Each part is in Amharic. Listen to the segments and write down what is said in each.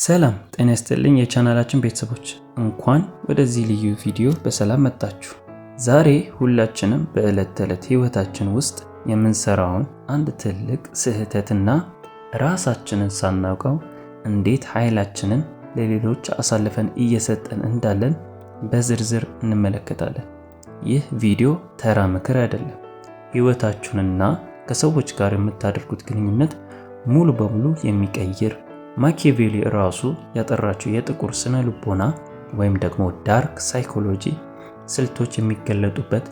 ሰላም ጤና ይስጥልኝ የቻናላችን ቤተሰቦች፣ እንኳን ወደዚህ ልዩ ቪዲዮ በሰላም መጣችሁ። ዛሬ ሁላችንም በዕለት ተዕለት ሕይወታችን ውስጥ የምንሰራውን አንድ ትልቅ ስህተትና ራሳችንን ሳናውቀው እንዴት ኃይላችንን ለሌሎች አሳልፈን እየሰጠን እንዳለን በዝርዝር እንመለከታለን። ይህ ቪዲዮ ተራ ምክር አይደለም። ሕይወታችሁንና ከሰዎች ጋር የምታደርጉት ግንኙነት ሙሉ በሙሉ የሚቀይር፣ ማኪያቬሊ ራሱ ያጠራቸው የጥቁር ስነ ልቦና ወይም ደግሞ dark psychology ስልቶች የሚገለጡበት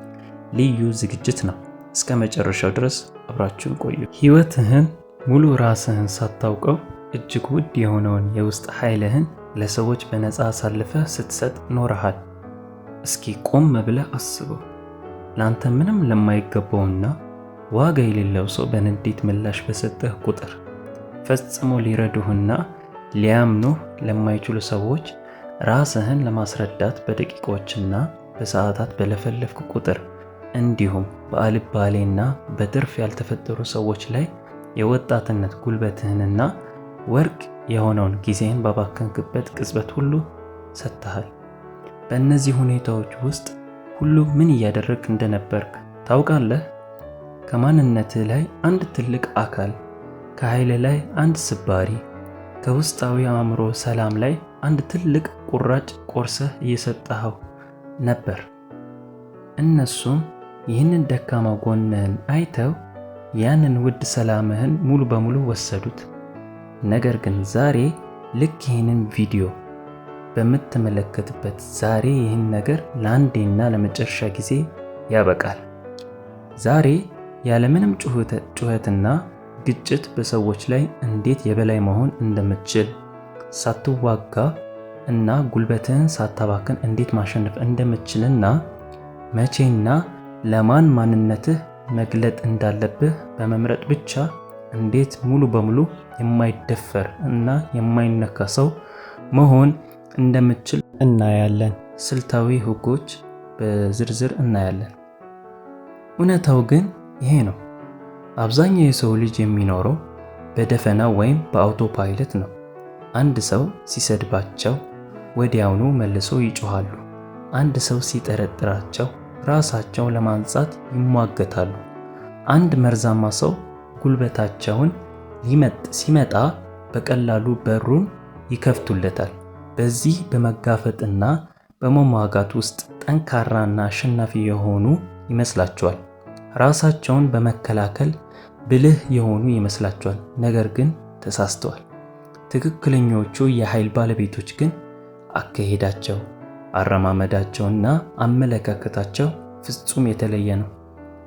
ልዩ ዝግጅት ነው። እስከ መጨረሻው ድረስ አብራችሁን ቆዩ። ሕይወትህን ሙሉ ራስህን ሳታውቀው እጅግ ውድ የሆነውን የውስጥ ኃይልህን ለሰዎች በነፃ አሳልፈህ ስትሰጥ ኖረሃል። እስኪ ቆም ብለህ አስበው። ለአንተ ምንም ለማይገባውና ዋጋ የሌለው ሰው በንዴት ምላሽ በሰጠህ ቁጥር፣ ፈጽሞ ሊረዱህና ሊያምኑህ ለማይችሉ ሰዎች ራስህን ለማስረዳት በደቂቃዎችና በሰዓታት በለፈለፍክ ቁጥር፣ እንዲሁም በአልባሌና በትርፍ ያልተፈጠሩ ሰዎች ላይ የወጣትነት ጉልበትህንና ወርቅ የሆነውን ጊዜህን ባባከንክበት ቅጽበት ሁሉ ሰጥተሃል። በእነዚህ ሁኔታዎች ውስጥ ሁሉ ምን እያደረግክ እንደነበርክ ታውቃለህ? ከማንነትህ ላይ አንድ ትልቅ አካል፣ ከኃይል ላይ አንድ ስባሪ፣ ከውስጣዊ አእምሮ ሰላም ላይ አንድ ትልቅ ቁራጭ ቆርሰህ እየሰጠኸው ነበር። እነሱም ይህንን ደካማ ጎንህን አይተው ያንን ውድ ሰላምህን ሙሉ በሙሉ ወሰዱት። ነገር ግን ዛሬ፣ ልክ ይህንን ቪዲዮ በምትመለከትበት ዛሬ፣ ይህን ነገር ለአንዴና ለመጨረሻ ጊዜ ያበቃል። ዛሬ ያለምንም ጩኸትና ግጭት በሰዎች ላይ እንዴት የበላይ መሆን እንደምትችል፣ ሳትዋጋ እና ጉልበትህን ሳታባክን እንዴት ማሸነፍ እንደምትችልና መቼና ለማን ማንነትህ መግለጥ እንዳለብህ በመምረጥ ብቻ እንዴት ሙሉ በሙሉ የማይደፈር እና የማይነካ ሰው መሆን እንደምትችል እናያለን። ስልታዊ ህጎች በዝርዝር እናያለን። እውነታው ግን ይሄ ነው። አብዛኛው የሰው ልጅ የሚኖረው በደፈና ወይም በ autopilot ነው። አንድ ሰው ሲሰድባቸው ወዲያውኑ መልሰው ይጮሃሉ። አንድ ሰው ሲጠረጥራቸው ራሳቸውን ለማንጻት ይሟገታሉ። አንድ መርዛማ ሰው ጉልበታቸውን ሊመጥ ሲመጣ በቀላሉ በሩን ይከፍቱለታል። በዚህ በመጋፈጥና በመሟጋት ውስጥ ጠንካራና አሸናፊ የሆኑ ይመስላቸዋል። ራሳቸውን በመከላከል ብልህ የሆኑ ይመስላቸዋል። ነገር ግን ተሳስተዋል። ትክክለኞቹ የኃይል ባለቤቶች ግን አካሄዳቸው፣ አረማመዳቸውና አመለካከታቸው ፍጹም የተለየ ነው።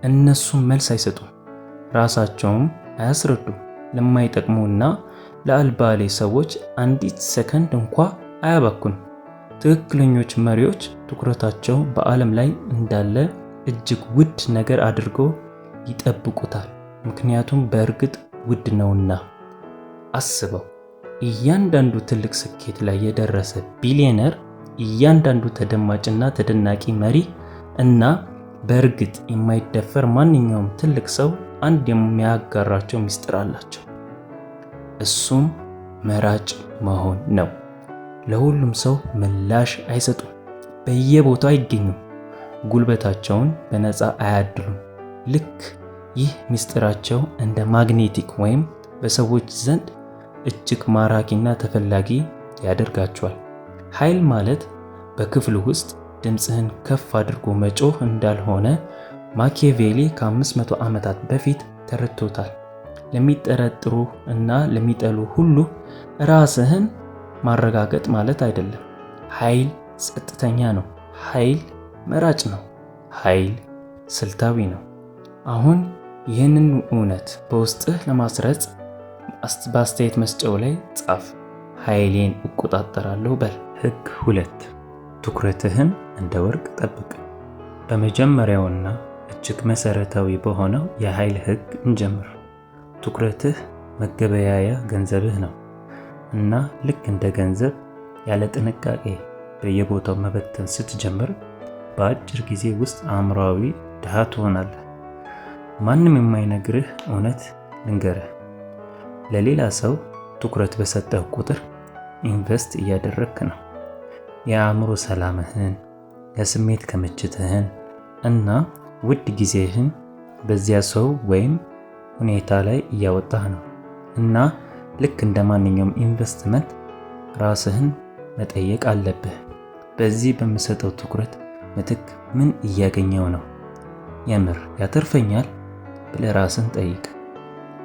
እነሱም መልስ አይሰጡም፣ ራሳቸውም አያስረዱም። ለማይጠቅሙና ለአልባሌ ሰዎች አንዲት ሰከንድ እንኳ አያባክኑም። ትክክለኞች መሪዎች ትኩረታቸው በዓለም ላይ እንዳለ እጅግ ውድ ነገር አድርገው ይጠብቁታል፣ ምክንያቱም በእርግጥ ውድ ነውና። አስበው፣ እያንዳንዱ ትልቅ ስኬት ላይ የደረሰ ቢሊዮነር፣ እያንዳንዱ ተደማጭና ተደናቂ መሪ እና በእርግጥ የማይደፈር ማንኛውም ትልቅ ሰው አንድ የሚያጋራቸው ሚስጥር አላቸው። እሱም መራጭ መሆን ነው። ለሁሉም ሰው ምላሽ አይሰጡም፣ በየቦታው አይገኙም፣ ጉልበታቸውን በነፃ አያድሉም። ልክ ይህ ሚስጥራቸው እንደ magnetic ወይም በሰዎች ዘንድ እጅግ ማራኪና ተፈላጊ ያደርጋቸዋል። ኃይል ማለት በክፍሉ ውስጥ ድምፅህን ከፍ አድርጎ መጮህ እንዳልሆነ ማኪያቬሊ ከ500 ዓመታት በፊት ተረድቶታል። ለሚጠረጥሩ እና ለሚጠሉ ሁሉ ራስህን ማረጋገጥ ማለት አይደለም። ኃይል ጸጥተኛ ነው። ኃይል መራጭ ነው። ኃይል ስልታዊ ነው። አሁን ይህንን እውነት በውስጥህ ለማስረጽ በአስተያየት መስጫው ላይ ጻፍ። "ኃይሌን እቆጣጠራለሁ" በል። ህግ 2፦ ትኩረትህን እንደ ወርቅ ጠብቅ። በመጀመሪያውና እጅግ መሰረታዊ በሆነው የኃይል ህግ እንጀምር። ትኩረትህ መገበያያ ገንዘብህ ነው እና ልክ እንደ ገንዘብ ያለ ጥንቃቄ በየቦታው መበተን ስትጀምር በአጭር ጊዜ ውስጥ አእምሯዊ ድሃ ትሆናለህ። ማንም የማይነግርህ እውነት ልንገርህ። ለሌላ ሰው ትኩረት በሰጠህ ቁጥር invest እያደረግክ ነው። የአእምሮ ሰላምህን፣ የስሜት ክምችትህን እና ውድ ጊዜህን በዚያ ሰው ወይም ሁኔታ ላይ እያወጣህ ነው። እና ልክ እንደ ማንኛውም ኢንቨስትመንት ራስህን መጠየቅ አለብህ። በዚህ በምሰጠው ትኩረት ምትክ ምን እያገኘው ነው? የምር ያተርፈኛል ብለህ ራስህን ጠይቅ።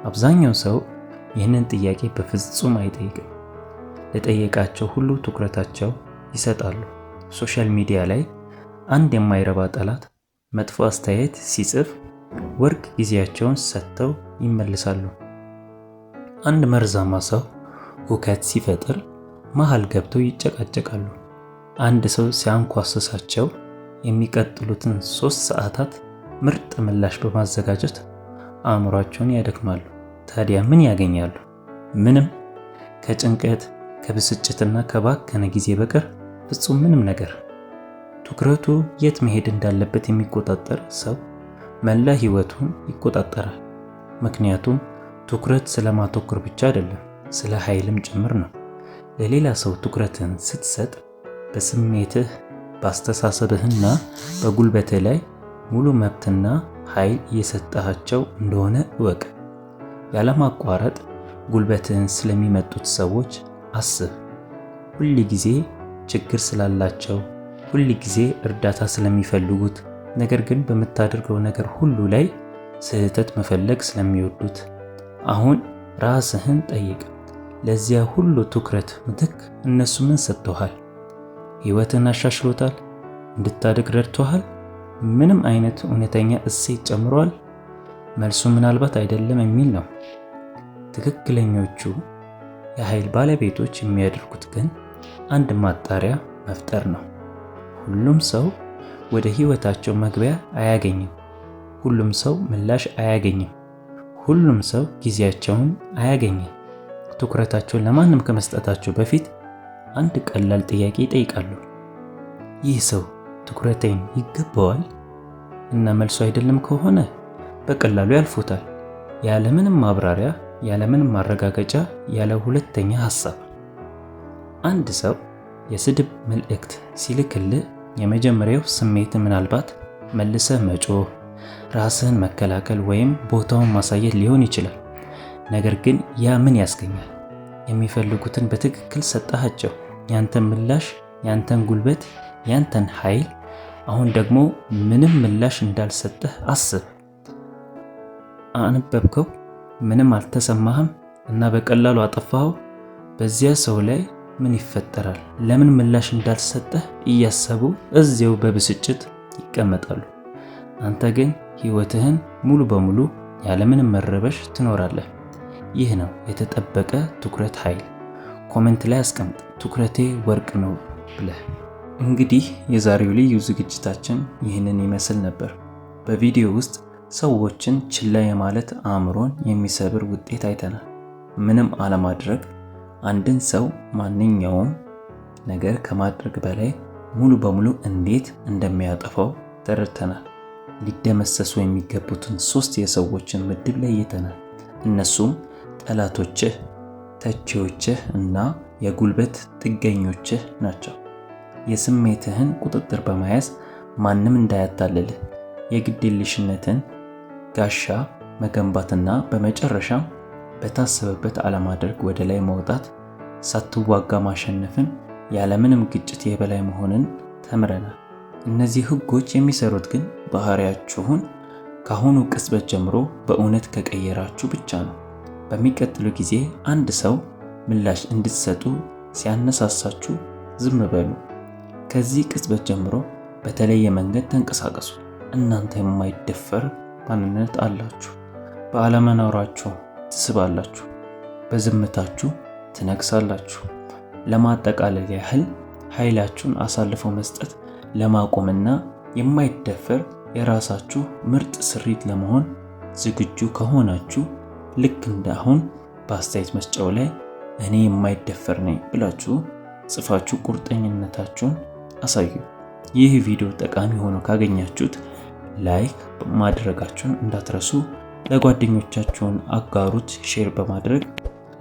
አብዛኛው ሰው ይህንን ጥያቄ በፍጹም አይጠይቅም። ለጠየቃቸው ሁሉ ትኩረታቸው ይሰጣሉ። Social media ላይ አንድ የማይረባ ጠላት መጥፎ አስተያየት ሲጽፍ ወርቅ ጊዜያቸውን ሰጥተው ይመልሳሉ። አንድ መርዛማ ሰው ሁከት ሲፈጥር መሃል ገብተው ይጨቃጨቃሉ። አንድ ሰው ሲያንኳስሳቸው የሚቀጥሉትን 3 ሰዓታት ምርጥ ምላሽ በማዘጋጀት አእምሯቸውን ያደክማሉ። ታዲያ ምን ያገኛሉ? ምንም። ከጭንቀት፣ ከብስጭትና ከባከነ ጊዜ በቀር ፍጹም ምንም ነገር። ትኩረቱ የት መሄድ እንዳለበት የሚቆጣጠር ሰው መላ ህይወቱን ይቆጣጠራል። ምክንያቱም ትኩረት ስለማተኮር ብቻ አይደለም፣ ስለ ኃይልም ጭምር ነው። ለሌላ ሰው ትኩረትን ስትሰጥ በስሜትህ፣ በአስተሳሰብህና በጉልበትህ ላይ ሙሉ መብትና ኃይል እየሰጠሃቸው እንደሆነ እወቅ። ያለማቋረጥ ጉልበትህን ስለሚመጡት ሰዎች አስብ። ሁል ጊዜ ችግር ስላላቸው፣ ሁል ጊዜ እርዳታ ስለሚፈልጉት፣ ነገር ግን በምታደርገው ነገር ሁሉ ላይ ስህተት መፈለግ ስለሚወዱት። አሁን ራስህን ጠይቅ። ለዚያ ሁሉ ትኩረት ምትክ እነሱ ምን ሰጥተውሃል? ህይወትን አሻሽሎታል? እንድታድግ ረድቶሃል? ምንም አይነት እውነተኛ እሴት ጨምሯል? መልሱ ምናልባት አይደለም የሚል ነው። ትክክለኞቹ የኃይል ባለቤቶች የሚያደርጉት ግን አንድ ማጣሪያ መፍጠር ነው። ሁሉም ሰው ወደ ህይወታቸው መግቢያ አያገኝም። ሁሉም ሰው ምላሽ አያገኝም። ሁሉም ሰው ጊዜያቸውን አያገኝም። ትኩረታቸውን ለማንም ከመስጠታቸው በፊት አንድ ቀላል ጥያቄ ይጠይቃሉ። ይህ ሰው ትኩረቴን ይገባዋል? እና መልሱ አይደለም ከሆነ በቀላሉ ያልፉታል። ያለምንም ማብራሪያ፣ ያለምንም ማረጋገጫ፣ ያለ ሁለተኛ ሐሳብ። አንድ ሰው የስድብ መልእክት ሲልክልህ የመጀመሪያው ስሜት ምናልባት መልሰህ መጮህ፣ ራስህን መከላከል ወይም ቦታውን ማሳየት ሊሆን ይችላል። ነገር ግን ያ ምን ያስገኛል? የሚፈልጉትን በትክክል ሰጠሃቸው። ያንተን ምላሽ፣ ያንተን ጉልበት፣ ያንተን ኃይል። አሁን ደግሞ ምንም ምላሽ እንዳልሰጠህ አስብ። አነበብከው፣ ምንም አልተሰማህም እና በቀላሉ አጠፋኸው። በዚያ ሰው ላይ ምን ይፈጠራል? ለምን ምላሽ እንዳልሰጠህ እያሰቡ እዚያው በብስጭት ይቀመጣሉ። አንተ ግን ህይወትህን ሙሉ በሙሉ ያለምንም መረበሽ ትኖራለህ። ይህ ነው የተጠበቀ ትኩረት ኃይል። Comment ላይ አስቀምጥ ትኩረቴ ወርቅ ነው ብለህ። እንግዲህ የዛሬው ልዩ ዝግጅታችን ይህንን ይመስል ነበር። በቪዲዮ ውስጥ ሰዎችን ችላ የማለት አእምሮን የሚሰብር ውጤት አይተናል። ምንም አለማድረግ አንድን ሰው ማንኛውም ነገር ከማድረግ በላይ ሙሉ በሙሉ እንዴት እንደሚያጠፋው ተረድተናል። ሊደመሰሱ የሚገቡትን 3 የሰዎችን ምድብ ለይተናል። እነሱም ጠላቶችህ፣ ተቺዎችህ እና የጉልበት ጥገኞችህ ናቸው። የስሜትህን ቁጥጥር በመያዝ ማንም እንዳያታልልህ የግድየለሽነትን ጋሻ መገንባትና በመጨረሻም በታሰበበት አለማድረግ ወደ ላይ መውጣት፣ ሳትዋጋ ማሸነፍን፣ ያለምንም ግጭት የበላይ መሆንን ተምረናል። እነዚህ ህጎች የሚሰሩት ግን ባህሪያችሁን ካሁኑ ቅጽበት ጀምሮ በእውነት ከቀየራችሁ ብቻ ነው። በሚቀጥለው ጊዜ አንድ ሰው ምላሽ እንድትሰጡ ሲያነሳሳችሁ ዝም በሉ። ከዚህ ቅጽበት ጀምሮ በተለየ መንገድ ተንቀሳቀሱ። እናንተ የማይደፈር ማንነት አላችሁ። በአለመኖራችሁ ትስባላችሁ፣ በዝምታችሁ ትነግሳላችሁ። ለማጠቃለል ያህል ኃይላችሁን አሳልፎ መስጠት ለማቆምና የማይደፈር የራሳችሁ ምርጥ ስሪት ለመሆን ዝግጁ ከሆናችሁ ልክ እንዳሁን በአስተያየት መስጫው ላይ እኔ የማይደፈር ነኝ ብላችሁ ጽፋችሁ ቁርጠኝነታችሁን አሳዩ። ይህ ቪዲዮ ጠቃሚ ሆኖ ካገኛችሁት like ማድረጋችሁን እንዳትረሱ። ለጓደኞቻችሁን አጋሩት share በማድረግ።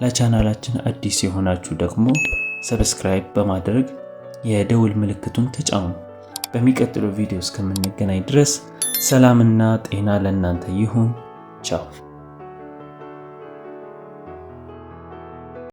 ለቻናላችን አዲስ የሆናችሁ ደግሞ Subscribe በማድረግ የደውል ምልክቱን ተጫኑ። በሚቀጥለው ቪዲዮ እስከምንገናኝ ድረስ ሰላምና ጤና ለእናንተ ይሁን። ቻው።